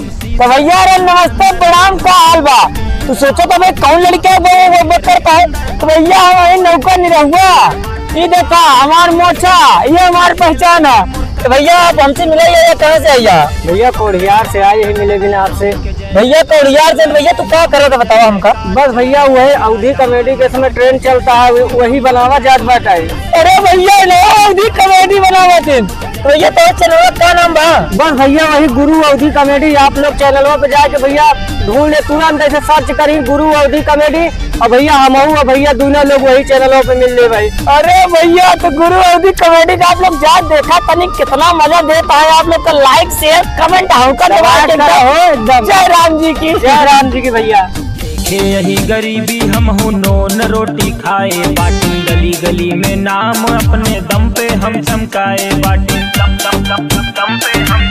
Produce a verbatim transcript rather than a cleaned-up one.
तो भैया, अरे नमस्ते, प्रणाम, का हाल बा? तू सोचो तो भाई, कौन लड़का है वो, वो बकर का है? तो भैया, हम वही नौका निरहुआ, ये देखा हमार मोछा, ये हमार पहचान है। तो भैया, आप हमसे मिले, ये कहाँ से आइया? भैया, कोढ़ियार से आए ही मिले बिना आपसे। भैया, कोढ़ियार से? भैया, तू का करत है, बतावा हमका। बस भैया, वही अवधी comedy के समय trend चलता है, वही बनावा जात बाटे। अरे भैया, नया अवधी comedy बनावा दिन। तो भैया, तोर channel का नाम बा? बस भैया, वही गुरु अवधी comedy। आप लोग channel पे जाके भैया ढूंढ ले, तुरंत ऐसे search करी गुरु अवधी comedy। और भैया, हमहू और भैया दोनों लोग वही channel पे मिल ले भाई। अरे भैया, तो गुरु अवधी comedy का आप लोग जा देखा तनी, कितना मजा देता है आप लोग का। Like, share, comment हमका दबा के दबाए रखो एकदम। जय राम जी की। जय राम जी की भैया। देखे यही गरीबी, हम हूँ नून रोटी खाए बाटी, गली गली में नाम अपने दम पे हम चमकाए बाटी, दम, दम, दम, दम पे हम